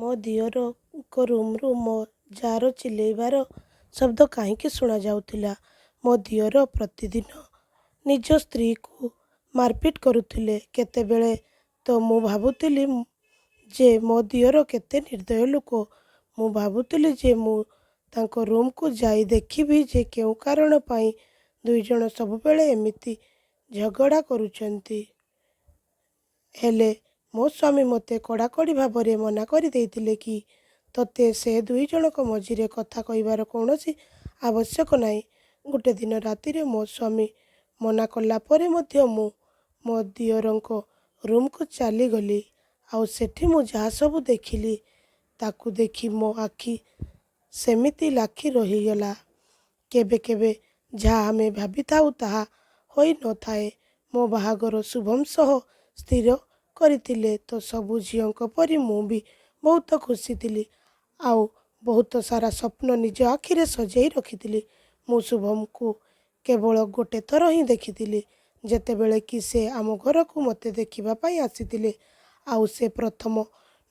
ମୋ ଦିଅରଙ୍କ ରୁମରୁ ମୋ ଯାଆର ଚିଲେଇବାର ଶବ୍ଦ କାହିଁକି ଶୁଣାଯାଉଥିଲା। ମୋ ଦିଅର ପ୍ରତିଦିନ ନିଜ ସ୍ତ୍ରୀକୁ ମାରପିଟ କରୁଥିଲେ। କେତେବେଳେ ତ ମୁଁ ଭାବୁଥିଲି ଯେ ମୋ ଦିଅର କେତେ ନିର୍ଦ୍ଦୟ ଲୋକ। ମୁଁ ଭାବୁଥିଲି ଯେ ମୁଁ ତାଙ୍କ ରୁମକୁ ଯାଇ ଦେଖିବି ଯେ କେଉଁ କାରଣ ପାଇଁ ଦୁଇଜଣ ସବୁବେଳେ ଏମିତି ଝଗଡ଼ା କରୁଛନ୍ତି। ହେଲେ ମୋ ସ୍ୱାମୀ ମୋତେ କଡ଼ାକଡ଼ି ଭାବରେ ମନା କରିଦେଇଥିଲେ କି ତୋତେ ସେ ଦୁଇଜଣଙ୍କ ମଝିରେ କଥା କହିବାର କୌଣସି ଆବଶ୍ୟକ ନାହିଁ। ଗୋଟେ ଦିନ ରାତିରେ ମୋ ସ୍ୱାମୀ ମନା କଲା ପରେ ମଧ୍ୟ ମୁଁ ମୋ ଦିଅରଙ୍କ ରୁମକୁ ଚାଲିଗଲି। ଆଉ ସେଠି ମୁଁ ଯାହା ସବୁ ଦେଖିଲି ତାକୁ ଦେଖି ମୋ ଆଖି ସେମିତି ଲାଖି ରହିଗଲା। କେବେ କେବେ ଯାହା ଆମେ ଭାବିଥାଉ ତାହା ହୋଇନଥାଏ। ମୋ ବାହାଘର ଶୁଭମ ସହ ସ୍ଥିର କରିଥିଲେ ତ ସବୁ ଝିଅଙ୍କ ପରି ମୁଁ ବି ବହୁତ ଖୁସି ଥିଲି। ଆଉ ବହୁତ ସାରା ସ୍ୱପ୍ନ ନିଜ ଆଖିରେ ସଜେଇ ରଖିଥିଲି। ମୁଁ ଶୁଭମକୁ କେବଳ ଗୋଟେ ଥର ହିଁ ଦେଖିଥିଲି। ଯେତେବେଳେ କି ସେ ଆମ ଘରକୁ ମୋତେ ଦେଖିବା ପାଇଁ ଆସିଥିଲେ। ଆଉ ସେ ପ୍ରଥମ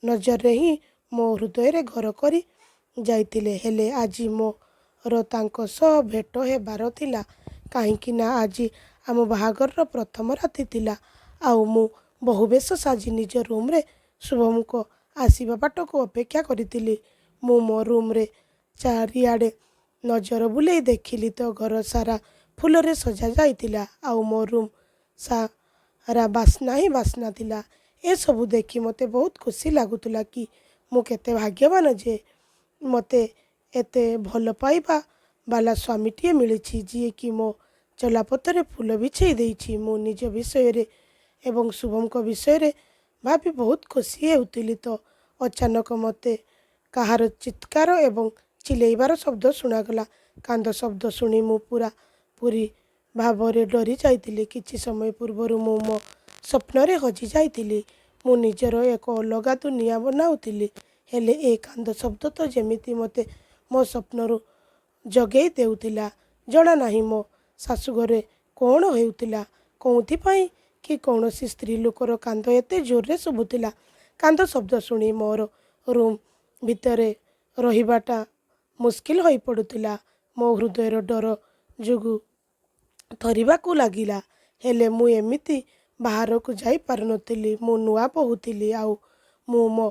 ନଜରରେ ହିଁ ମୋ ହୃଦୟରେ ଘର କରି ଯାଇଥିଲେ। ହେଲେ ଆଜି ମୋର ତାଙ୍କ ସହ ଭେଟ ହେବାର ଥିଲା। କାହିଁକି ନା ଆଜି ଆମ ବାହାଘରର ପ୍ରଥମ ରାତି ଥିଲା। ଆଉ ମୁଁ ବୋହୂବେଶ ସାଜି ନିଜ ରୁମରେ ଶୁଭମଙ୍କ ଆସିବା ବାଟକୁ ଅପେକ୍ଷା କରିଥିଲି। ମୁଁ ମୋ ରୁମରେ ଚାରିଆଡ଼େ ନଜର ବୁଲେଇ ଦେଖିଲି ତ ଘର ସାରା ଫୁଲରେ ସଜା ଯାଇଥିଲା। ଆଉ ମୋ ରୁମ ସାରା ବାସ୍ନା ହିଁ ବାସ୍ନା ଥିଲା। ଏସବୁ ଦେଖି ମୋତେ ବହୁତ ଖୁସି ଲାଗୁଥିଲା କି ମୁଁ କେତେ ଭାଗ୍ୟବାନ ଯେ ମୋତେ ଏତେ ଭଲ ପାଇବା ବାଲା ସ୍ୱାମୀଟିଏ ମିଳିଛି, ଯିଏକି ମୋ ଚଲାପଥରେ ଫୁଲ ବିଛେଇ ଦେଇଛି। ମୁଁ ନିଜ ବିଷୟରେ ଏବଂ ଶୁଭମଙ୍କ ବିଷୟରେ ଭାବି ବହୁତ ଖୁସି ହେଉଥିଲି ତ ଅଚାନକ ମୋତେ କାହାର ଚିତ୍କାର ଏବଂ ଚିଲେଇବାର ଶବ୍ଦ ଶୁଣାଗଲା। କାନ୍ଦ ଶବ୍ଦ ଶୁଣି ମୁଁ ପୁରାପୁରି ଭାବରେ ଡରି ଯାଇଥିଲି। କିଛି ସମୟ ପୂର୍ବରୁ ମୁଁ ମୋ ସ୍ୱପ୍ନରେ ହଜି ଯାଇଥିଲି। ମୁଁ ନିଜର ଏକ ଅଲଗା ଦୁନିଆ ବନାଉଥିଲି। ହେଲେ ଏ କାନ୍ଦ ଶବ୍ଦ ତ ଯେମିତି ମୋତେ ମୋ ସ୍ୱପ୍ନରୁ ଜଗେଇ ଦେଉଥିଲା। ଜଣା ନାହିଁ ମୋ ଶାଶୁଘରେ କ'ଣ ହେଉଥିଲା, କୋଉଥିପାଇଁ କି କୌଣସି ସ୍ତ୍ରୀ ଲୋକର କାନ୍ଦ ଏତେ ଜୋରରେ ଶୁଭୁଥିଲା। କାନ୍ଦ ଶବ୍ଦ ଶୁଣି ମୋର ରୁମ ଭିତରେ ରହିବାଟା ମୁସ୍କିଲ ହୋଇପଡ଼ୁଥିଲା। ମୋ ହୃଦୟର ଡର ଯୋଗୁଁ ଥରିବାକୁ ଲାଗିଲା। ହେଲେ ମୁଁ ଏମିତି ବାହାରକୁ ଯାଇପାରୁନଥିଲି। ମୁଁ ନୂଆ ବୋହୂ ଥିଲି ଆଉ ମୁଁ ମୋ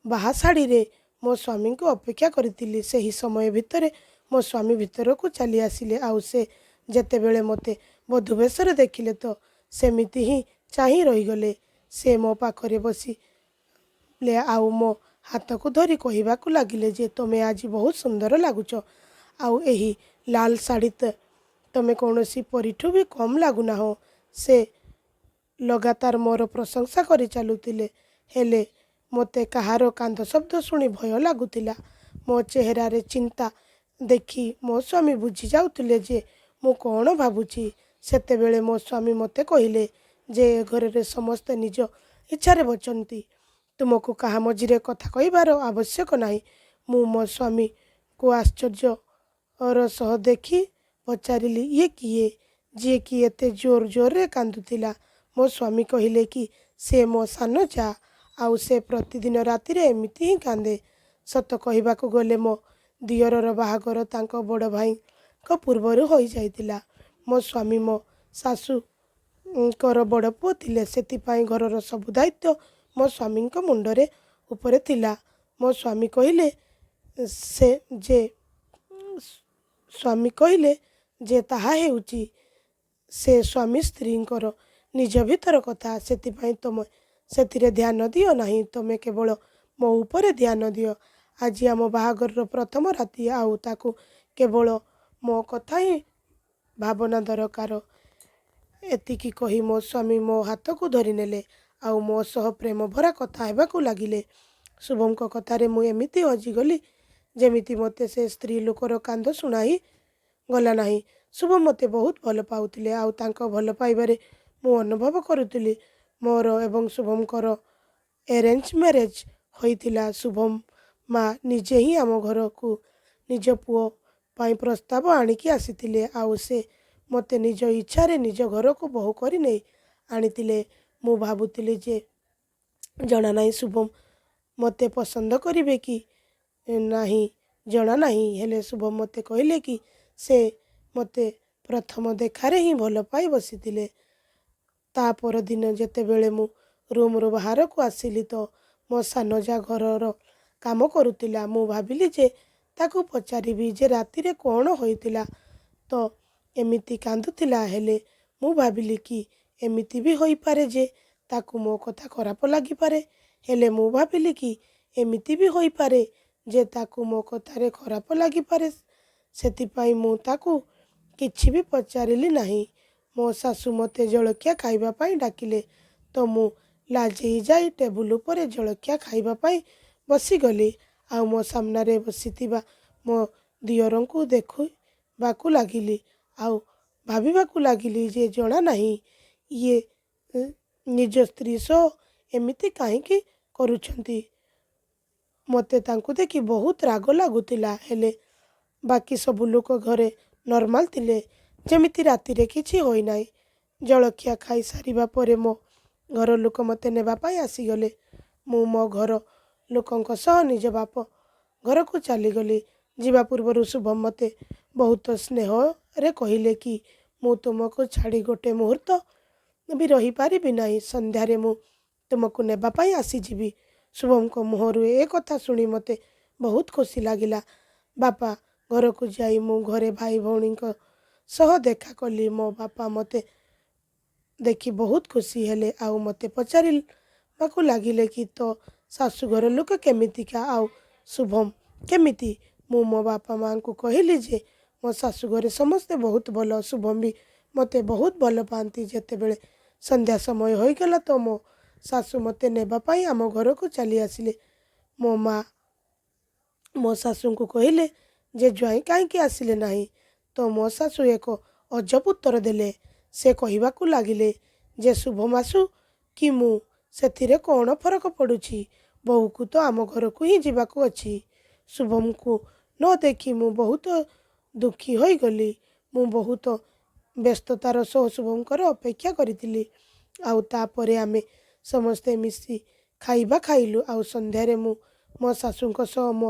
ବାହା ଶାଢ଼ୀରେ ମୋ ସ୍ୱାମୀଙ୍କୁ ଅପେକ୍ଷା କରିଥିଲି। ସେହି ସମୟ ଭିତରେ ମୋ ସ୍ୱାମୀ ଭିତରକୁ ଚାଲି ଆସିଲେ। ଆଉ ସେ ଯେତେବେଳେ ମୋତେ ବଧୂବେଶରେ ଦେଖିଲେ ତ ସେମିତି ହିଁ ଚାହିଁ ରହିଗଲେ। ସେ ମୋ ପାଖରେ ବସିଲେ ଆଉ ମୋ ହାତକୁ ଧରି କହିବାକୁ ଲାଗିଲେ ଯେ ତୁମେ ଆଜି ବହୁତ ସୁନ୍ଦର ଲାଗୁଛ। ଆଉ ଏହି ଲାଲ ଶାଢ଼ୀରେ ତୁମେ କୌଣସି ପରୀଠୁ ବି କମ ଲାଗୁନାହଁ। ସେ ଲଗାତାର ମୋର ପ୍ରଶଂସା କରି ଚାଲୁଥିଲେ। ହେଲେ ମୋତେ କାହାର କାନ୍ଦ ଶବ୍ଦ ଶୁଣି ଭୟ ଲାଗୁଥିଲା। ମୋ ଚେହେରାରେ ଚିନ୍ତା ଦେଖି ମୋ ସ୍ୱାମୀ ବୁଝି ଯାଉଥିଲେ ଯେ ମୁଁ କ'ଣ ଭାବୁଛି। ସେତେବେଳେ ମୋ ସ୍ୱାମୀ ମୋତେ କହିଲେ ଯେ ଏ ଘରରେ ସମସ୍ତେ ନିଜ ଇଚ୍ଛାରେ ବଞ୍ଚନ୍ତି। ତୁମକୁ କାହା ମଝିରେ କଥା କହିବାର ଆବଶ୍ୟକ ନାହିଁ। ମୁଁ ମୋ ସ୍ୱାମୀଙ୍କୁ ଆଶ୍ଚର୍ଯ୍ୟର ସହ ଦେଖି ପଚାରିଲି, ଇଏ କିଏ, ଯିଏକି ଏତେ ଜୋର ଜୋରରେ କାନ୍ଦୁଥିଲା? ମୋ ସ୍ୱାମୀ କହିଲେ କି ସେ ମୋ ସାନ ଯାଆ, ଆଉ ସେ ପ୍ରତିଦିନ ରାତିରେ ଏମିତି ହିଁ କାନ୍ଦେ। ସତ କହିବାକୁ ଗଲେ ମୋ ଦିଅରର ବାହାଘର ତାଙ୍କ ବଡ଼ ଭାଇଙ୍କ ପୂର୍ବରୁ ହୋଇଯାଇଥିଲା। ମୋ ସ୍ୱାମୀ ମୋ ଶାଶୁଙ୍କର ବଡ଼ ପୁଅ ଥିଲେ। ସେଥିପାଇଁ ଘରର ସବୁ ଦାୟିତ୍ୱ ମୋ ସ୍ୱାମୀଙ୍କ ମୁଣ୍ଡରେ ଉପରେ ଥିଲା। ମୋ ସ୍ୱାମୀ କହିଲେ ସେ ଯେ ସ୍ୱାମୀ କହିଲେ ଯେ ତାହା ହେଉଛି ସେ ସ୍ୱାମୀ ସ୍ତ୍ରୀଙ୍କର ନିଜ ଭିତର କଥା। ସେଥିପାଇଁ ତୁମେ ସେଥିରେ ଧ୍ୟାନ ଦିଅ ନାହିଁ। ତୁମେ କେବଳ ମୋ ଉପରେ ଧ୍ୟାନ ଦିଅ। ଆଜି ଆମ ବାହାଘରର ପ୍ରଥମ ରାତି, ଆଉ ତାକୁ କେବଳ ମୋ କଥା ହିଁ ଭାବନା ଦରକାର। ଏତିକି କହି ମୋ ସ୍ୱାମୀ ମୋ ହାତକୁ ଧରିନେଲେ ଆଉ ମୋ ସହ ପ୍ରେମ ଭରା କଥା ହେବାକୁ ଲାଗିଲେ। ଶୁଭମଙ୍କ କଥାରେ ମୁଁ ଏମିତି ହଜିଗଲି ଯେମିତି ମୋତେ ସେ ସ୍ତ୍ରୀ ଲୋକର କାନ୍ଦ ଶୁଣାଇ ଗଲା ନାହିଁ। ଶୁଭମ ମୋତେ ବହୁତ ଭଲ ପାଉଥିଲେ ଆଉ ତାଙ୍କ ଭଲ ପାଇବାରେ ମୁଁ ଅନୁଭବ କରୁଥିଲି। ମୋର ଏବଂ ଶୁଭମଙ୍କର ଆରେଞ୍ଜ ମ୍ୟାରେଜ ହୋଇଥିଲା। ଶୁଭମ ମା ନିଜେ ହିଁ ଆମ ଘରକୁ ନିଜ ପୁଅ ପାଇଁ ପ୍ରସ୍ତାବ ଆଣିକି ଆସିଥିଲେ। ଆଉ ସେ ମୋତେ ନିଜ ଇଚ୍ଛାରେ ନିଜ ଘରକୁ ବୋହୂ କରି ନେଇ ଆଣିଥିଲେ। ମୁଁ ଭାବୁଥିଲି ଯେ ଜଣା ନାହିଁ ଶୁଭମ ମୋତେ ପସନ୍ଦ କରିବେ କି ନାହିଁ ଜଣା ନାହିଁ, ହେଲେ ଶୁଭମ୍ ମୋତେ କହିଲେ କି ସେ ମୋତେ ପ୍ରଥମ ଦେଖାରେ ହିଁ ଭଲ ପାଇ ବସିଥିଲେ। ତା ପରଦିନ ଯେତେବେଳେ ମୁଁ ରୁମରୁ ବାହାରକୁ ଆସିଲି ତ ମୋ ସାନ ଯାଆ ଘରର କାମ କରୁଥିଲା। ମୁଁ ଭାବିଲି ଯେ ତାକୁ ପଚାରିବି ଯେ ରାତିରେ କଣ ହୋଇଥିଲା ତ ଏମିତି କାନ୍ଦୁଥିଲା, ହେଲେ ମୁଁ ଭାବିଲି କି ଏମିତି ବି ହୋଇପାରେ ଯେ ତାକୁ ମୋ କଥା ଖରାପ ଲାଗିପାରେ। ହେଲେ ମୁଁ ଭାବିଲି କି ଏମିତି ବି ହୋଇପାରେ ଯେ ତାକୁ ମୋ କଥାରେ ଖରାପ ଲାଗିପାରେ, ସେଥିପାଇଁ ମୁଁ ତାକୁ କିଛି ବି ପଚାରିଲି ନାହିଁ। ମୋ ଶାଶୁ ମୋତେ ଜଳଖିଆ ଖାଇବା ପାଇଁ ଡାକିଲେ ତ ମୁଁ ଲାଜେଇ ଯାଇ ଟେବୁଲ ଉପରେ ଜଳଖିଆ ଖାଇବା ପାଇଁ ବସିଗଲି ଆଉ ମୋ ସାମ୍ନାରେ ବସିଥିବା ମୋ ଦିଅରଙ୍କୁ ଦେଖିବାକୁ ଲାଗିଲି ଆଉ ଭାବିବାକୁ ଲାଗିଲି ଯେ ଜଣା ନାହିଁ ଇଏ ନିଜ ସ୍ତ୍ରୀ ସହ ଏମିତି କାହିଁକି କରୁଛନ୍ତି। ମୋତେ ତାଙ୍କୁ ଦେଖି ବହୁତ ରାଗ ଲାଗୁଥିଲା, ହେଲେ ବାକି ସବୁ ଲୋକ ଘରେ ନର୍ମାଲ ଥିଲେ, ଯେମିତି ରାତିରେ କିଛି ହୋଇନାହିଁ। ଜଳଖିଆ ଖାଇ ସାରିବା ପରେ ମୋ ଘର ଲୋକ ମୋତେ ନେବା ପାଇଁ ଆସିଗଲେ। ମୁଁ ମୋ ଘର ଲୋକଙ୍କ ସହ ନିଜ ବାପ ଘରକୁ ଚାଲିଗଲି। ଯିବା ପୂର୍ବରୁ ଶୁଭମ୍ ମୋତେ ବହୁତ ସ୍ନେହରେ କହିଲେ କି ମୁଁ ତୁମକୁ ଛାଡ଼ି ଗୋଟେ ମୁହୂର୍ତ୍ତ ବି ରହିପାରିବି ନାହିଁ। ସନ୍ଧ୍ୟାରେ ମୁଁ ତୁମକୁ ନେବା ପାଇଁ ଆସିଯିବି। ଶୁଭମଙ୍କ ମୁହଁରୁ ଏ କଥା ଶୁଣି ମୋତେ ବହୁତ ଖୁସି ଲାଗିଲା। ବାପା ଘରକୁ ଯାଇ ମୁଁ ଘରେ ଭାଇ ଭଉଣୀଙ୍କ ସହ ଦେଖା କଲି। ମୋ ବାପା ମୋତେ ଦେଖି ବହୁତ ଖୁସି ହେଲେ ଆଉ ମୋତେ ପଚାରିବାକୁ ଲାଗିଲେ କି ତୋ ଶାଶୁଘର ଲୋକ କେମିତିକା ଆଉ ଶୁଭମ୍ କେମିତି? ମୁଁ ମୋ ବାପା ମାଆଙ୍କୁ କହିଲି ଯେ ମୋ ଶାଶୁଘରେ ସମସ୍ତେ ବହୁତ ଭଲ, ଶୁଭମ୍ ବି ମୋତେ ବହୁତ ଭଲ ପାଆନ୍ତି। ଯେତେବେଳେ ସନ୍ଧ୍ୟା ସମୟ ହୋଇଗଲା ତ ମୋ ଶାଶୁ ମୋତେ ନେବା ପାଇଁ ଆମ ଘରକୁ ଚାଲି ଆସିଲେ। ମୋ ମା ମୋ ଶାଶୁଙ୍କୁ କହିଲେ ଯେ ଜ୍ୱାଇଁ କାହିଁକି ଆସିଲେ ନାହିଁ, ତ ମୋ ଶାଶୁ ଏକ ଅଜବ ଉତ୍ତର ଦେଲେ। ସେ କହିବାକୁ ଲାଗିଲେ ଯେ ଶୁଭମ୍ ଆସୁ କି ମୁଁ, ସେଥିରେ କଣ ଫରକ ପଡ଼ୁଛି? ବୋହୂକୁ ତ ଆମ ଘରକୁ ହିଁ ଯିବାକୁ ଅଛି। ଶୁଭମଙ୍କୁ ନ ଦେଖି ମୁଁ ବହୁତ ଦୁଃଖୀ ହୋଇଗଲି। ମୁଁ ବହୁତ ବ୍ୟସ୍ତତାର ସହ ଶୁଭମଙ୍କର ଅପେକ୍ଷା କରିଥିଲି। ଆଉ ତାପରେ ଆମେ ସମସ୍ତେ ମିଶି ଖାଇବା ଖାଇଲୁ ଆଉ ସନ୍ଧ୍ୟାରେ ମୁଁ ମୋ ଶାଶୁଙ୍କ ସହ ମୋ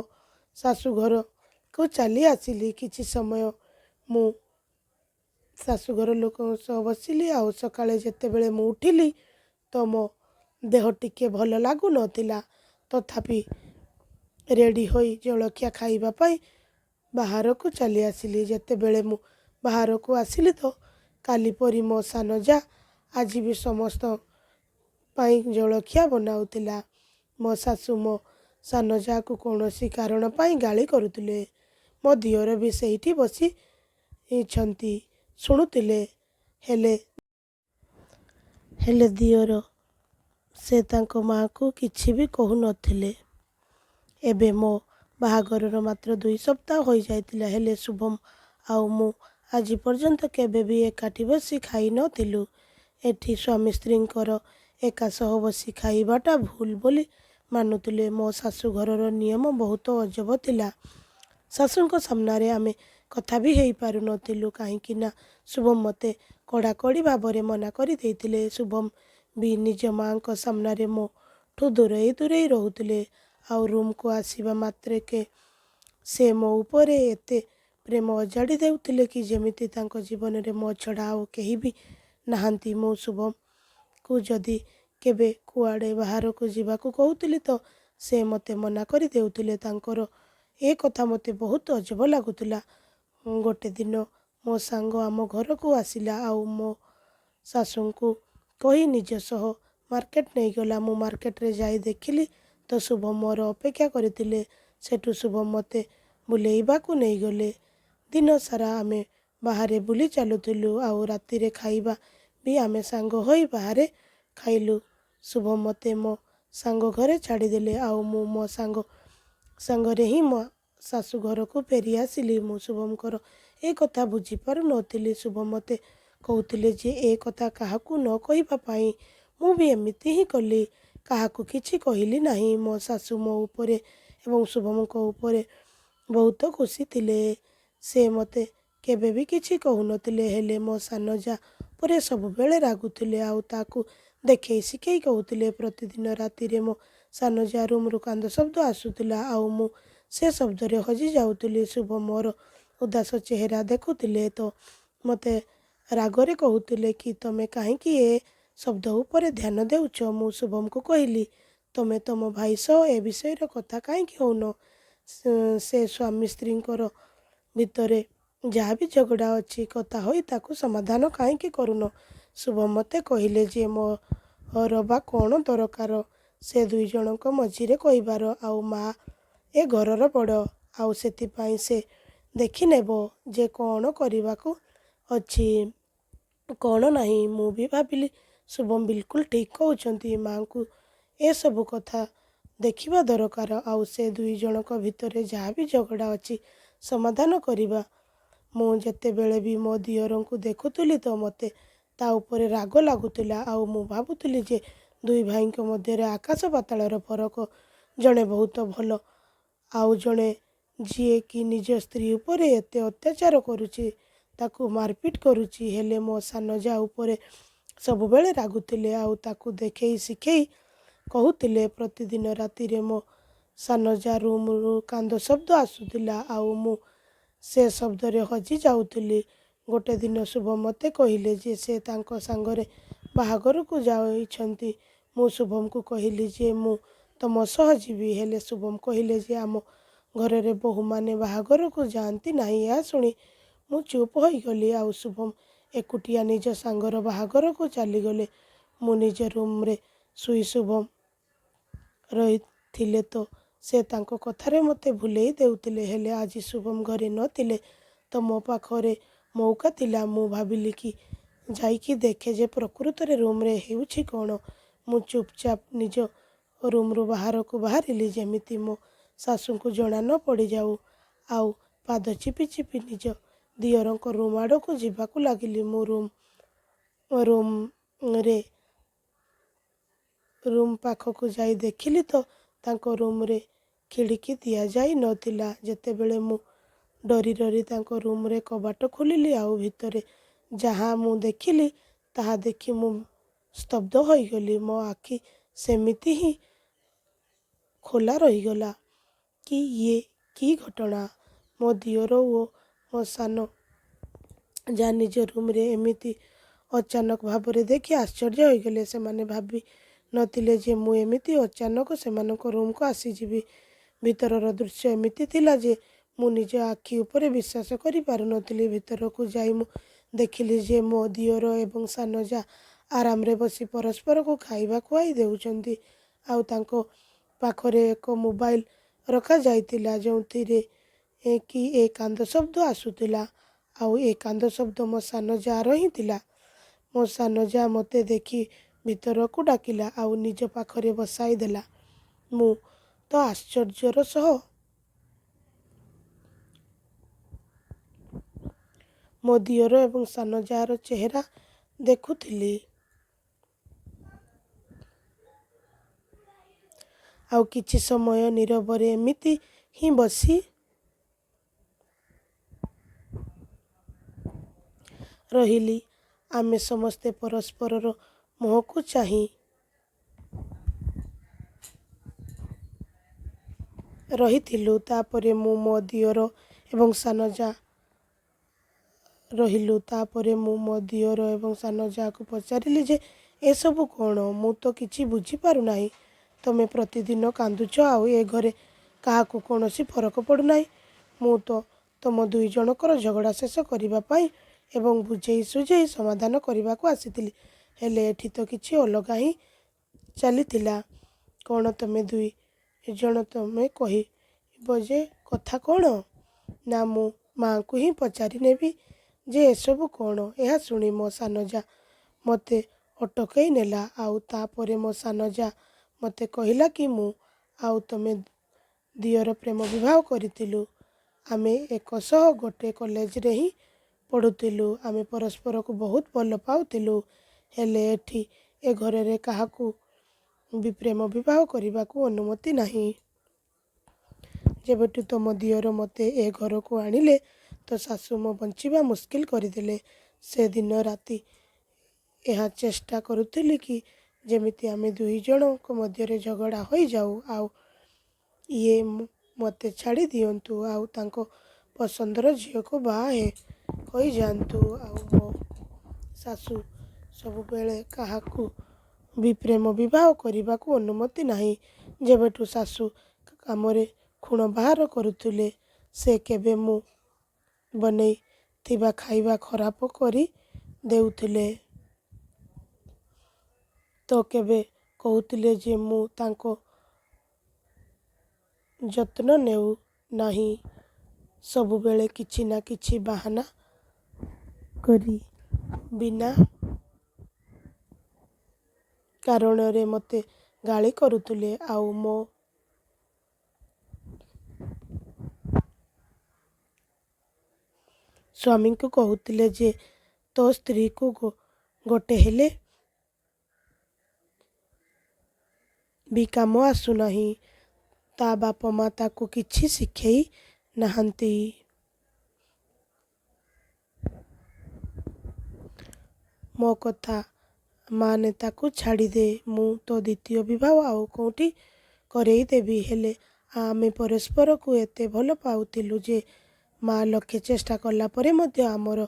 ଶାଶୁ ଘରକୁ ଚାଲି ଆସିଲି। କିଛି ସମୟ ମୁଁ ଶାଶୁଘର ଲୋକଙ୍କ ସହ ବସିଲି ଆଉ ସକାଳେ ଯେତେବେଳେ ମୁଁ ଉଠିଲି ତ ମୋ ଦେହ ଟିକେ ଭଲ ଲାଗୁନଥିଲା, ତଥାପି ରେଡ଼ି ହୋଇ ଜଳଖିଆ ଖାଇବା ପାଇଁ ବାହାରକୁ ଚାଲି ଆସିଲି। ଯେତେବେଳେ ମୁଁ ବାହାରକୁ ଆସିଲି ତ କାଲି ପରି ମୋ ସାନ ଯାଆ ଆଜି ବି ସମସ୍ତ ପାଇଁ ଜଳଖିଆ ବନାଉଥିଲା। ମୋ ଶାଶୁ ମୋ ସାନ ଯାଆକୁ କୌଣସି କାରଣ ପାଇଁ ଗାଳି କରୁଥିଲେ। ମୋ ଦିଅର ବି ସେଇଠି ବସିଛନ୍ତି ଶୁଣୁଥିଲେ, ହେଲେ ଦିଅର ସେ ତାଙ୍କ ମାଆକୁ କିଛି ବି କହୁନଥିଲେ। ଏବେ ମୋ ବାହାଘରର ମାତ୍ର 2 ସପ୍ତାହ ହୋଇଯାଇଥିଲା, ହେଲେ ଶୁଭମ୍ ଆଉ ମୁଁ ଆଜି ପର୍ଯ୍ୟନ୍ତ କେବେ ବି ଏକାଠି ବସି ଖାଇନଥିଲୁ। ଏଠି ସ୍ୱାମୀ ସ୍ତ୍ରୀଙ୍କର ଏକା ସହ ବସି ଖାଇବାଟା ଭୁଲ ବୋଲି ମାନୁଥିଲେ। ମୋ ଶାଶୁଘରର ନିୟମ ବହୁତ ଅଜବ ଥିଲା। ଶାଶୁଙ୍କ ସାମ୍ନାରେ ଆମେ କଥା ବି ହେଇପାରୁନଥିଲୁ, କାହିଁକି ନା ଶୁଭମ୍ ମୋତେ କଡ଼ାକଡ଼ି ଭାବରେ ମନା କରିଦେଇଥିଲେ। ଶୁଭମ୍ ବି ନିଜ ମାଆଙ୍କ ସାମ୍ନାରେ ମୋଠୁ ଦୂରେଇ ଦୂରେଇ ରହୁଥିଲେ ଆଉ ରୁମକୁ ଆସିବା ମାତ୍ରକେ ସେ ମୋ ଉପରେ ଏତେ ପ୍ରେମ ଅଜାଡ଼ି ଦେଉଥିଲେ କି ଯେମିତି ତାଙ୍କ ଜୀବନରେ ମୋ ଛଡ଼ା ଆଉ କେହି ବି ନାହାନ୍ତି। ମୁଁ ଶୁଭମକୁ ଯଦି କେବେ କୁଆଡ଼େ ବାହାରକୁ ଯିବାକୁ କହୁଥିଲି ତ ସେ ମୋତେ ମନା କରିଦେଉଥିଲେ। ତାଙ୍କର ଏ କଥା ମୋତେ ବହୁତ ଅଜବ ଲାଗୁଥିଲା। ଗୋଟେ ଦିନ ମୋ ସାଙ୍ଗ ଆମ ଘରକୁ ଆସିଲା ଆଉ ମୋ ଶାଶୁଙ୍କୁ କହି ନିଜ ସହ ମାର୍କେଟ ନେଇଗଲା। ମୁଁ ମାର୍କେଟରେ ଯାଇ ଦେଖିଲି ତ ଶୁଭମ୍ ମୋର ଅପେକ୍ଷା କରିଥିଲେ। ସେଠୁ ଶୁଭମ୍ ମୋତେ ବୁଲେଇବାକୁ ନେଇଗଲେ। ଦିନ ସାରା ଆମେ ବାହାରେ ବୁଲି ଚାଲୁଥିଲୁ ଆଉ ରାତିରେ ଖାଇବା ବି ଆମେ ସାଙ୍ଗ ହୋଇ ବାହାରେ ଖାଇଲୁ। ଶୁଭମ୍ ମୋତେ ମୋ ସାଙ୍ଗ ଘରେ ଛାଡ଼ିଦେଲେ ଆଉ ମୁଁ ମୋ ସାଙ୍ଗ ସାଙ୍ଗରେ ହିଁ ମୋ ଶାଶୁ ଘରକୁ ଫେରି ଆସିଲି। ମୁଁ ଶୁଭମଙ୍କର ଏ କଥା ବୁଝିପାରୁନଥିଲି। ଶୁଭମ୍ ମୋତେ କହୁଥିଲେ ଯେ ଏ କଥା କାହାକୁ ନ କହିବା ପାଇଁ। ମୁଁ ବି ଏମିତି ହିଁ କଲି, କାହାକୁ କିଛି କହିଲି ନାହିଁ। ମୋ ଶାଶୁ ମୋ ଉପରେ ଏବଂ ଶୁଭମଙ୍କ ଉପରେ ବହୁତ ଖୁସି ଥିଲେ। ସେ ମୋତେ କେବେ ବି କିଛି କହୁନଥିଲେ, ହେଲେ ମୋ ସାନ ଯାଆ ଉପରେ ସବୁବେଳେ ରାଗୁଥିଲେ ଆଉ ତାକୁ ଦେଖେଇ ଶିଖେଇ କହୁଥିଲେ। ପ୍ରତିଦିନ ରାତିରେ ମୋ ସାନ ଯାଆ ରୁମରୁ କାନ୍ଦ ଶବ୍ଦ ଆସୁଥିଲା ଆଉ ମୁଁ ସେ ଶବ୍ଦରେ ହଜି ଯାଉଥିଲି। ଶୁଭମ ମୋର ଉଦାସ ଚେହେରା ଦେଖୁଥିଲେ ତ ମୋତେ ରାଗରେ କହୁଥିଲେ କି ତମେ କାହିଁକି ଏ ଶବ୍ଦ ଉପରେ ଧ୍ୟାନ ଦେଉଛ। ମୁଁ ଶୁଭମକୁ କହିଲି, ତମେ ତମ ଭାଇ ସହ ଏ ବିଷୟରେ କଥା କାହିଁକି ହଉନ? ସେ ସ୍ୱାମୀ ସ୍ତ୍ରୀଙ୍କର ଭିତରେ ଯାହା ବି ଝଗଡ଼ା ଅଛି, କଥା ହୋଇ ତାକୁ ସମାଧାନ କାହିଁକି କରୁନ? ଶୁଭମ ମୋତେ କହିଲେ ଯେ ମୋର ବା କ'ଣ ଦରକାର ସେ 2 ଜଣଙ୍କ ମଝିରେ କହିବାର, ଆଉ ମା ଏ ଘରର ବଡ଼, ଆଉ ସେଥିପାଇଁ ସେ ଦେଖିନେବ ଯେ କ'ଣ କରିବାକୁ ଅଛି, କ'ଣ ନାହିଁ। ମୁଁ ବି ଭାବିଲି, ଶୁଭମ ବିଲକୁଲ ଠିକ୍ କହୁଛନ୍ତି। ମାଆଙ୍କୁ ଏସବୁ କଥା ଦେଖିବା ଦରକାର ଆଉ ସେ 2 ଜଣଙ୍କ ଭିତରେ ଯାହା ବି ଝଗଡ଼ା ଅଛି, ସମାଧାନ କରିବା। ମୁଁ ଯେତେବେଳେ ବି ମୋ ଦିଅରଙ୍କୁ ଦେଖୁଥିଲି ତ ମୋତେ ତା ଉପରେ ରାଗ ଲାଗୁଥିଲା ଆଉ ମୁଁ ଭାବୁଥିଲି ଯେ ଦୁଇ ଭାଇଙ୍କ ମଧ୍ୟରେ ଆକାଶ ପାତାଳର ଫରକ। ଜଣେ ବହୁତ ଭଲ ଆଉ ଜଣେ ଯିଏ କି ନିଜ ସ୍ତ୍ରୀ ଉପରେ ଏତେ ଅତ୍ୟାଚାର କରୁଛି, ତାକୁ ମାରପିଟ କରୁଛି। ହେଲେ ମୋ ସାନ ଯାଆ ଉପରେ ସବୁବେଳେ ରାଗୁଥିଲେ ଆଉ ତାକୁ ଦେଖେଇ ଶିଖେଇ କହୁଥିଲେ। ପ୍ରତିଦିନ ରାତିରେ ମୋ ସାନ ଯାଆ ରୁମରୁ କାନ୍ଦ ଶବ୍ଦ ଆସୁଥିଲା ଆଉ ମୁଁ ସେ ଶବ୍ଦରେ ହଜି ଯାଉଥିଲି। ଗୋଟେ ଦିନ ଶୁଭମ ମୋତେ କହିଲେ ଯେ ସେ ତାଙ୍କ ସାଙ୍ଗରେ ବାହାଘରକୁ ଯାଇଛନ୍ତି। ମୁଁ ଶୁଭମକୁ କହିଲି ଯେ ମୁଁ ତମ ସହ ଯିବି। ହେଲେ ଶୁଭମ କହିଲେ ଯେ ଆମ ଘରରେ ବୋହୂମାନେ ବାହାଘରକୁ ଯାଆନ୍ତି ନାହିଁ। ଏହା ଶୁଣି ମୁଁ ଚୁପ ହୋଇଗଲି ଆଉ ଶୁଭମ ଏକୁଟିଆ ନିଜ ସାଙ୍ଗର ବାହାଘରକୁ ଚାଲିଗଲେ। ମୁଁ ନିଜ ରୁମରେ ଶୋଇ ଶୁଭମ ରହିଥିଲେ ତ ସେ ତାଙ୍କ କଥାରେ ମୋତେ ଭୁଲେଇ ଦେଉଥିଲେ। ହେଲେ ଆଜି ଶୁଭମ ଘରେ ନଥିଲେ ତ ମୋ ପାଖରେ ମଉକା ଥିଲା। ମୁଁ ଭାବିଲି କି ଯାଇକି ଦେଖେ ଯେ ପ୍ରକୃତରେ ରୁମରେ ହେଉଛି କ'ଣ। ମୁଁ ଚୁପଚାପ ନିଜ ରୁମରୁ ବାହାରକୁ ବାହାରିଲି, ଯେମିତି ମୋ ଶାଶୁଙ୍କୁ ଜଣା ନ ପଡ଼ିଯାଉ, ଆଉ ପାଦ ଚିପି ଚିପି ନିଜ ଦିଅରଙ୍କ ରୁମ ଆଡ଼କୁ ଯିବାକୁ ଲାଗିଲି। ମୁଁ ରୁମରେ ରୁମ ପାଖକୁ ଯାଇ ଦେଖିଲି ତ ତାଙ୍କ ରୁମରେ ଖିଡ଼ିକି ଦିଆଯାଇ ନଥିଲା। ଯେତେବେଳେ ମୁଁ ଡରି ଡରି ତାଙ୍କ ରୁମରେ କବାଟ ଖୋଲିଲି ଆଉ ଭିତରେ ଯାହା ମୁଁ ଦେଖିଲି, ତାହା ଦେଖି ମୁଁ ସ୍ତବ୍ଧ ହୋଇଗଲି। ମୋ ଆଖି ସେମିତି ହିଁ ଖୋଲା ରହିଗଲା କି ଇଏ କି ଘଟଣା? ମୋ ଦିଅର ଓ ମୋ ସାନ ଯାଆ ନିଜ ରୁମରେ ଏମିତି ଅଚାନକ ଭାବରେ ଦେଖି ଆଶ୍ଚର୍ଯ୍ୟ ହୋଇଗଲେ। ସେମାନେ ଭାବି ନଥିଲେ ଯେ ମୁଁ ଏମିତି ଅଚାନକ ସେମାନଙ୍କ ରୁମକୁ ଆସିଯିବି। ଭିତରର ଦୃଶ୍ୟ ଏମିତି ଥିଲା ଯେ ମୁଁ ନିଜ ଆଖି ଉପରେ ବିଶ୍ୱାସ କରିପାରୁନଥିଲି। ଭିତରକୁ ଯାଇ ମୁଁ ଦେଖିଲି ଯେ ମୋ ଦିଅର ଏବଂ ସାନ ଯାଆ ଆରାମରେ ବସି ପରସ୍ପରକୁ ଖାଇବା ଖୁଆଇ ଦେଉଛନ୍ତି ଆଉ ତାଙ୍କ ପାଖରେ ଏକ ମୋବାଇଲ ରଖାଯାଇଥିଲା, ଯେଉଁଥିରେ କି ଏ କାନ୍ଦ ଶବ୍ଦ ଆସୁଥିଲା ଆଉ ଏ କାନ୍ଦ ଶବ୍ଦ ମୋ ସାନ ଯାଆର ହିଁ ଥିଲା। ମୋ ସାନ ଯାଆ ମୋତେ ଦେଖି ଭିତରକୁ ଡାକିଲା ଆଉ ନିଜ ପାଖରେ ବସାଇ ଦେଲା। ମୁଁ ତ ଆଶ୍ଚର୍ଯ୍ୟର ସହ ମୋ ଦିଅର ଏବଂ ସାନ ଯାଆର ଚେହେରା ଦେଖୁଥିଲି। ଆଉ କିଛି ସମୟ ନୀରବରେ ଏମିତି ହିଁ ବସି ରହିଲି। ଆମେ ସମସ୍ତେ ପରସ୍ପରର ମୁହଁକୁ ଚାହିଁ ରହିଥିଲୁ। ତାପରେ ମୁଁ ମୋ ଦିଅର ଏବଂ ସାନ ଯାଆ ରହିଲୁ। ତାପରେ ମୁଁ ମୋ ଦିଅର ଏବଂ ସାନ ଯାଆକୁ ପଚାରିଲି ଯେ ଏସବୁ କ'ଣ? ମୁଁ ତ କିଛି ବୁଝିପାରୁନାହିଁ। ତମେ ପ୍ରତିଦିନ କାନ୍ଦୁଛ ଆଉ ଏ ଘରେ କାହାକୁ କୌଣସି ଫରକ ପଡ଼ୁନାହିଁ। ମୁଁ ତ ତମ 2 ଜଣଙ୍କର ଝଗଡ଼ା ଶେଷ କରିବା ପାଇଁ ଏବଂ ବୁଝେଇ ସୁଝେଇ ସମାଧାନ କରିବାକୁ ଆସିଥିଲି, ହେଲେ ଏଠି ତ କିଛି ଅଲଗା ହିଁ ଚାଲିଥିଲା। କ'ଣ ତମେ 2 ଜଣ ତମେ କହିବ ଯେ କଥା କ'ଣ, ନା ମୁଁ ମାଆଙ୍କୁ ହିଁ ପଚାରି ନେବି ଯେ ଏସବୁ କ'ଣ? ଏହା ଶୁଣି ମୋ ସାନ ଯାଆ ମୋତେ ଅଟକେଇ ନେଲା ଆଉ ତାପରେ ମୋ ସାନ ଯାଆ ମୋତେ କହିଲା କି ମୁଁ ଆଉ ତମେ ଦିଅର ପ୍ରେମ ବିବାହ କରିଥିଲୁ। ଆମେ ଏକ ସହ ଗୋଟେ କଲେଜରେ ହିଁ ପଢ଼ୁଥିଲୁ। ଆମେ ପରସ୍ପରକୁ ବହୁତ ଭଲ ପାଉଥିଲୁ। ହେଲେ ଏଠି ଏ ଘରରେ କାହାକୁ ବି ପ୍ରେମ ବିବାହ କରିବାକୁ ଅନୁମତି ନାହିଁ। ଯେବେଠୁ ତମ ଦିଅର ମୋତେ ଏ ଘରକୁ ଆଣିଲେ ତ ଶାଶୁ ମୋ ବଞ୍ଚିବା ମୁସ୍କିଲ କରିଦେଲେ। ସେ ଦିନ ରାତି ଏହା ଚେଷ୍ଟା କରୁଥିଲେ କି ଯେମିତି ଆମେ ଦୁଇଜଣଙ୍କ ମଧ୍ୟରେ ଝଗଡ଼ା ହୋଇଯାଉ ଆଉ ଇଏ ମୋତେ ଛାଡ଼ି ଦିଅନ୍ତୁ ଆଉ ତାଙ୍କ ପସନ୍ଦର ଝିଅକୁ ବାହା ହୋଇଯାଆନ୍ତୁ। ଆଉ ମୋ ଶାଶୁ ସବୁବେଳେ କାହାକୁ ବି ପ୍ରେମ ବିବାହ କରିବାକୁ ଅନୁମତି ନାହିଁ। ଯେବେଠୁ ଶାଶୁ କାମରେ ଖୁଣ ବାହାର କରୁଥିଲେ। ସେ କେବେ ମୁଁ ବନେଇ ଥିବା ଖାଇବା ଖରାପ କରି ଦେଉଥିଲେ ତ କେବେ କହୁଥିଲେ ଯେ ମୁଁ ତାଙ୍କ ଯତ୍ନ ନେଉ ନାହିଁ। ସବୁବେଳେ କିଛି ନା କିଛି ବାହାନା କରି ବିନା କାରଣରେ ମୋତେ ଗାଳି କରୁଥିଲେ। ଆଉ ମୋ ସ୍ୱାମୀଙ୍କୁ କହୁଥିଲେ ଯେ ତୋ ସ୍ତ୍ରୀକୁ ଗୋଟେ ହେଲେ ବି କାମ ଆସୁନାହିଁ। ତା ବାପ ମା ତାକୁ କିଛି ଶିଖେଇ ନାହାନ୍ତି। ମୋ କଥା ମାନେ ତାକୁ ଛାଡ଼ିଦେ। ମୁଁ ତୋ ଦ୍ୱିତୀୟ ବିବାହ ଆଉ କେଉଁଠି କରେଇ ଦେବି। ହେଲେ ଆମେ ପରସ୍ପରକୁ ଏତେ ଭଲ ପାଉଥିଲୁ ଯେ ମା ଲକ୍ଷେ ଚେଷ୍ଟା କଲା ପରେ ମଧ୍ୟ ଆମର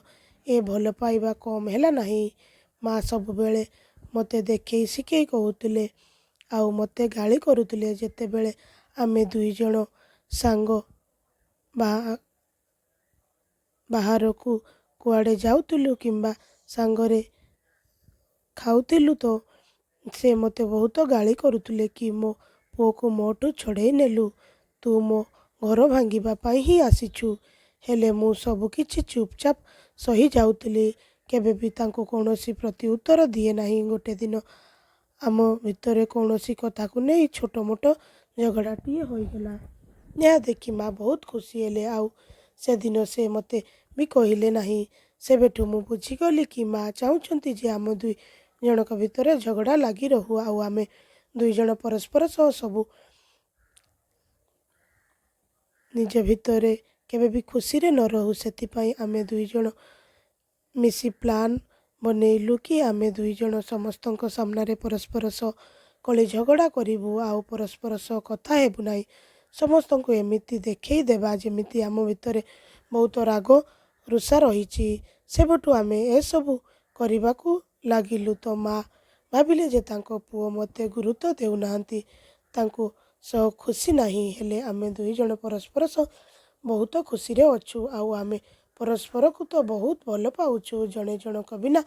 ଏ ଭଲ ପାଇବା କମ୍ ହେଲା ନାହିଁ। ମା ସବୁବେଳେ ମୋତେ ଦେଖେଇ ଶିଖେଇ କହୁଥିଲେ ଆଉ ମୋତେ ଗାଳି କରୁଥିଲେ। ଯେତେବେଳେ ଆମେ ଦୁଇଜଣ ସାଙ୍ଗ ବାହାରକୁ କୁଆଡ଼େ ଯାଉଥିଲୁ କିମ୍ବା ସାଙ୍ଗରେ ଖାଉଥିଲୁ ତ ସେ ମୋତେ ବହୁତ ଗାଳି କରୁଥିଲେ କି ମୋ ପୁଅକୁ ମୋଠୁ ଛଡ଼େଇ ନେଲୁ, ତୁ ମୋ ଘର ଭାଙ୍ଗିବା ପାଇଁ ହିଁ ଆସିଛୁ। ହେଲେ ମୁଁ ସବୁ କିଛି ଚୁପଚାପ ସହି ଯାଉଥିଲି। କେବେ ବି ତାଙ୍କୁ କୌଣସି ପ୍ରତିଉତ୍ତର ଦିଏ ନାହିଁ। ଗୋଟେ ଦିନ ଆମ ଭିତରେ କୌଣସି କଥାକୁ ନେଇ ଛୋଟ ମୋଟ ଝଗଡ଼ାଟିଏ ହୋଇଗଲା। ଏହା ଦେଖି ମା ବହୁତ ଖୁସି ହେଲେ ଆଉ ସେଦିନ ସେ ମୋତେ ବି କହିଲେ ନାହିଁ। ସେବେଠୁ ମୁଁ ବୁଝିଗଲି କି ମା ଚାହୁଁଛନ୍ତି ଯେ ଆମ ଦୁଇ ଜଣଙ୍କ ଭିତରେ ଝଗଡ଼ା ଲାଗି ରହୁ ଆଉ ଆମେ ଦୁଇଜଣ ପରସ୍ପର ସହ ସବୁ ନିଜ ଭିତରେ କେବେ ବି ଖୁସିରେ ନ ରହୁ। ସେଥିପାଇଁ ଆମେ ଦୁଇଜଣ ମିଶି ପ୍ଲାନ୍ ବନେଇଲୁ କି ଆମେ ଦୁଇଜଣ ସମସ୍ତଙ୍କ ସାମ୍ନାରେ ପରସ୍ପର ସହ କଳି ଝଗଡ଼ା କରିବୁ ଆଉ ପରସ୍ପର ସହ କଥା ହେବୁ ନାହିଁ। ସମସ୍ତଙ୍କୁ ଏମିତି ଦେଖେଇ ଦେବା ଯେମିତି ଆମ ଭିତରେ ବହୁତ ରାଗ ରୁଷା ରହିଛି। ସେବେଠୁ ଆମେ ଏସବୁ କରିବାକୁ ଲାଗିଲୁ ତ ମା ଭାବିଲେ ଯେ ତାଙ୍କ ପୁଅ ମୋତେ ଗୁରୁତ୍ୱ ଦେଉନାହାନ୍ତି, ତାଙ୍କୁ ସହ ଖୁସି ନାହିଁ। ହେଲେ ଆମେ ଦୁଇଜଣ ପରସ୍ପର ସହ ବହୁତ ଖୁସିରେ ଅଛୁ ଆଉ ଆମେ ପରସ୍ପରକୁ ତ ବହୁତ ଭଲ ପାଉଛୁ। ଜଣେ ଜଣଙ୍କ ବିନା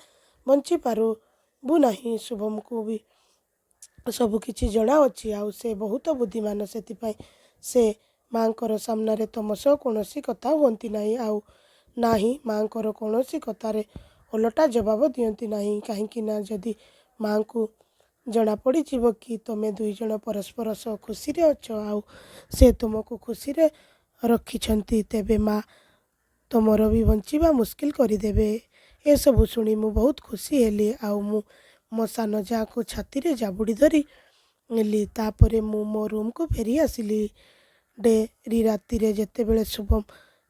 ବଞ୍ଚିପାରିବୁ ନାହିଁ। ଶୁଭମକୁ ବି ସବୁ କିଛି ଜଣାଅଛି ଆଉ ସେ ବହୁତ ବୁଦ୍ଧିମାନ। ସେଥିପାଇଁ ସେ ମାଆଙ୍କର ସାମ୍ନାରେ ତୁମ ସହ କୌଣସି କଥା ହୁଅନ୍ତି ନାହିଁ ଆଉ ନା ହିଁ ମାଆଙ୍କର କୌଣସି କଥାରେ ଓଲଟା ଜବାବ ଦିଅନ୍ତି ନାହିଁ। କାହିଁକି ନା ଯଦି ମାଆଙ୍କୁ ଜଣାପଡ଼ିଯିବ କି ତୁମେ ଦୁଇଜଣ ପରସ୍ପର ସହ ଖୁସିରେ ଅଛ ଆଉ ସେ ତୁମକୁ ଖୁସିରେ ରଖିଛନ୍ତି, ତେବେ ମା ତୁମର ବି ବଞ୍ଚିବା ମୁସ୍କିଲ କରିଦେବେ। ଏସବୁ ଶୁଣି ମୁଁ ବହୁତ ଖୁସି ହେଲି ଆଉ ମୁଁ ମୋ ସାନ ଯାଆକୁ ଛାତିରେ ଜାବୁଡ଼ି ଧରି ନେଲି। ତାପରେ ମୁଁ ମୋ ରୁମ୍କୁ ଫେରି ଆସିଲି। ଡେରି ରାତିରେ ଯେତେବେଳେ ଶୁଭମ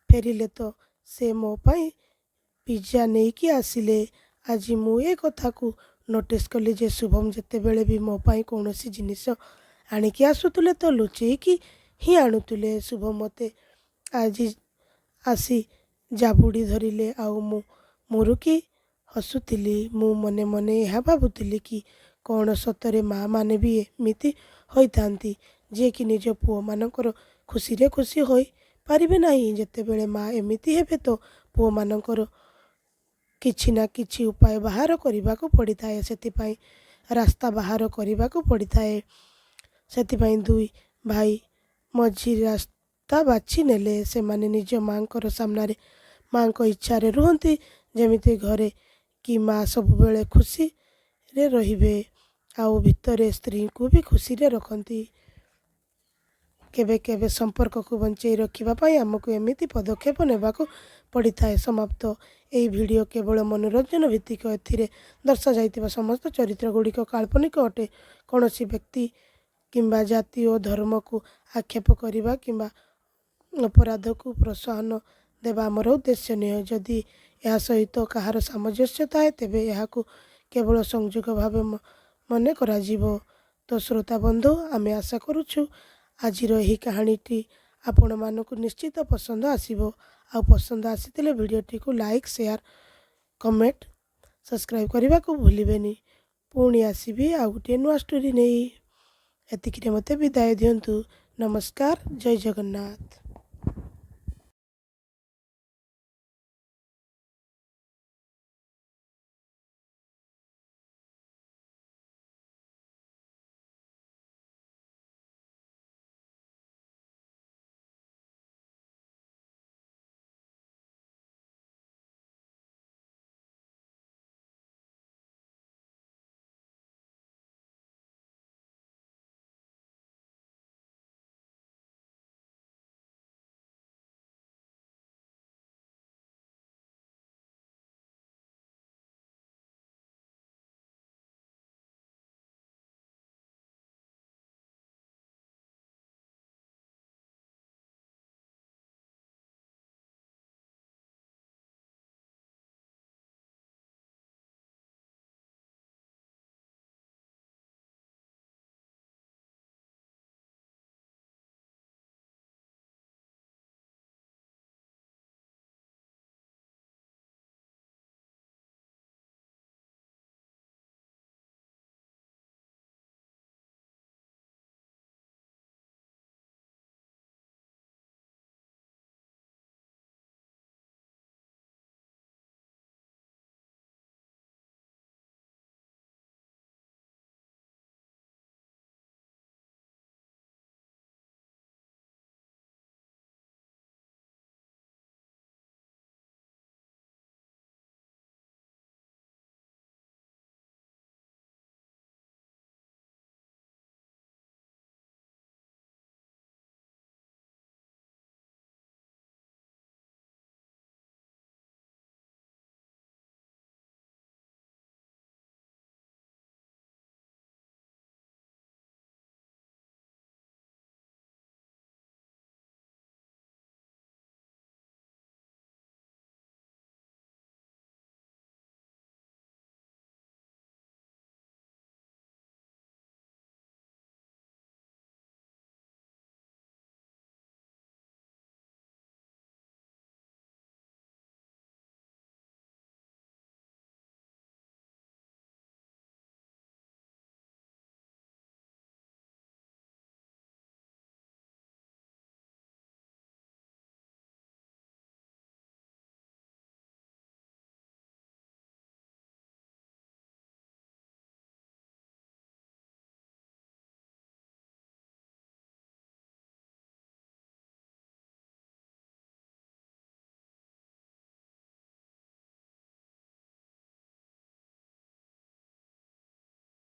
ଫେରିଲେ ତ ସେ ମୋ ପାଇଁ ପିଜ୍ଜା ନେଇକି ଆସିଲେ। ଆଜି ମୁଁ ଏ କଥାକୁ ନୋଟିସ୍ କଲି ଯେ ଶୁଭମ ଯେତେବେଳେ ବି ମୋ ପାଇଁ କୌଣସି ଜିନିଷ ଆଣିକି ଆସୁଥିଲେ ତ ଲୁଚେଇକି ହିଁ ଆଣୁଥିଲେ। ଶୁଭମ ମୋତେ ଆଜି ଆସି ଜାବୁଡ଼ି ଧରିଲେ ଆଉ ମୁଁ ମୁରୁକି ହସୁଥିଲି। ମୁଁ ମନେ ମନେ ଏହା ଭାବୁଥିଲି କି କ'ଣ ସତରେ ମାଆମାନେ ବି ଏମିତି ହୋଇଥାନ୍ତି, ଯିଏକି ନିଜ ପୁଅମାନଙ୍କର ଖୁସିରେ ଖୁସି ହୋଇପାରିବେ ନାହିଁ? ଯେତେବେଳେ ମା ଏମିତି ହେବେ ତ ପୁଅମାନଙ୍କର କିଛି ନା କିଛି ଉପାୟ ବାହାର କରିବାକୁ ପଡ଼ିଥାଏ। ସେଥିପାଇଁ ରାସ୍ତା ବାହାର କରିବାକୁ ପଡ଼ିଥାଏ। ସେଥିପାଇଁ ଦୁଇ ଭାଇ ମଝି ରାସ୍ତା ବାଛି ନେଲେ। ସେମାନେ ନିଜ ମାଆଙ୍କର ସାମ୍ନାରେ ମାଆଙ୍କ ଇଚ୍ଛାରେ ରୁହନ୍ତି, ଯେମିତି ଘରେ କି ମା ସବୁବେଳେ ଖୁସିରେ ରହିବେ ଆଉ ଭିତରେ ସ୍ତ୍ରୀଙ୍କୁ ବି ଖୁସିରେ ରଖନ୍ତି। କେବେ କେବେ ସମ୍ପର୍କକୁ ବଞ୍ଚେଇ ରଖିବା ପାଇଁ ଆମକୁ ଏମିତି ପଦକ୍ଷେପ ନେବାକୁ ପଡ଼ିଥାଏ। ସମାପ୍ତ। ଏହି ଭିଡ଼ିଓ କେବଳ ମନୋରଞ୍ଜନ ଭିତ୍ତିକ। ଏଥିରେ ଦର୍ଶାଯାଇଥିବା ସମସ୍ତ ଚରିତ୍ରଗୁଡ଼ିକ କାଳ୍ପନିକ ଅଟେ। କୌଣସି ବ୍ୟକ୍ତି କିମ୍ବା ଜାତି ଓ ଧର୍ମକୁ ଆକ୍ଷେପ କରିବା କିମ୍ବା ଅପରାଧକୁ ପ୍ରୋତ୍ସାହନ ଦେବା ଆମର ଉଦ୍ଦେଶ୍ୟ ନୁହେଁ। ଯଦି ଏହା ସହିତ କାହାର ସାମଞ୍ଜସ୍ୟ ଥାଏ, ତେବେ ଏହାକୁ କେବଳ ସଂଯୋଗ ଭାବେ ମନେ କରାଯିବ। ତ ଶ୍ରୋତା ବନ୍ଧୁ, ଆମେ ଆଶା କରୁଛୁ ଆଜିର ଏହି କାହାଣୀଟି ଆପଣମାନଙ୍କୁ ନିଶ୍ଚିତ ପସନ୍ଦ ଆସିବ। ଆଉ ପସନ୍ଦ ଆସିଥିଲେ ଭିଡ଼ିଓଟିକୁ ଲାଇକ୍, ସେୟାର, କମେଣ୍ଟ, ସବସ୍କ୍ରାଇବ୍ କରିବାକୁ ଭୁଲିବେନି। ପୁଣି ଆସିବି ଆଉ ଗୋଟିଏ ନୂଆ ଷ୍ଟୋରି ନେଇ। ଏତିକିରେ ମୋତେ ବିଦାୟ ଦିଅନ୍ତୁ। ନମସ୍କାର, ଜୟ ଜଗନ୍ନାଥ।